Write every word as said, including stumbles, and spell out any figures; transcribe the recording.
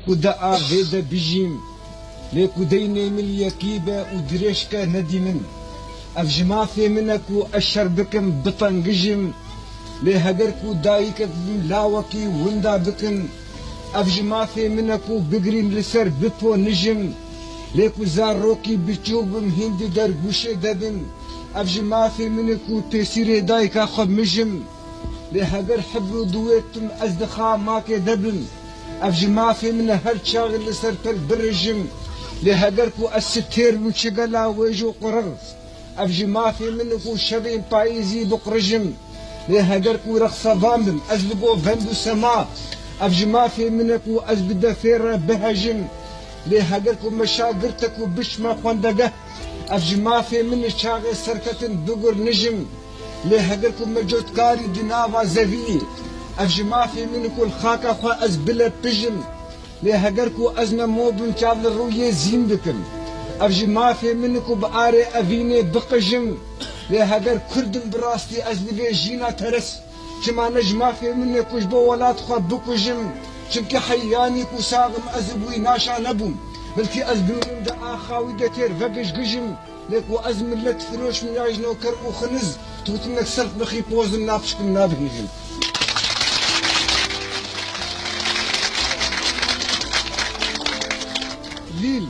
Ku de a vê de bijîm, lê ku deynê min yekî be û dirêjke nedî min. Ev ji mafê min e ku ez şer bikim, bitengijim. Lê heger ku dayikek bim lawekî winda bikin, ev ji mafê min e ku bigirîm li ser biponijim. Lê ku zarokî biçûk bim hîn di dergûşê de bim, ev ji mafê min e ku pêsîrê dayika xwe mijim. Lê heger heb û duwêt bim ez di xamakê de bim, ev ji mafê min e her çaxê li ser pel birijim. Lê heger ku ez sitêr bim çi gela wêj û qurix, ev ji mafê min e ku şevên payîzî biqurijim. Lê heger ku rexsevan bim ez li govend û sema, ev ji mafê min e ku ez bi defê re bihejim. Lê heger ku me şagirte ku biçme xwendegeh, ev ji mafê min e çaxê serketin bigurnijim. Lê heger ku me cotkarî di nava zevî, ev ji mafê min e ku li xaka xwe ez bilepijim. Lê heger ku ez nemo bim çav li rûyê zîn bikim, ev ji mafê min e ku bi arê evînê biqijim. Lê heger kurd im bi rastî ez li vê jîna teres, çima ne ji mafê min e ku ji bo welat xwe bikujim? Çimkî heyanî ku sax im ez ib wî naşa nebûm, belkî ez bimirim di axa wî de têr vegijgijim. Lê ku ez millet firoş im ya ji noker û xiniz, tu tinek self bixî pozim napişkim nabihîjim. Lîl.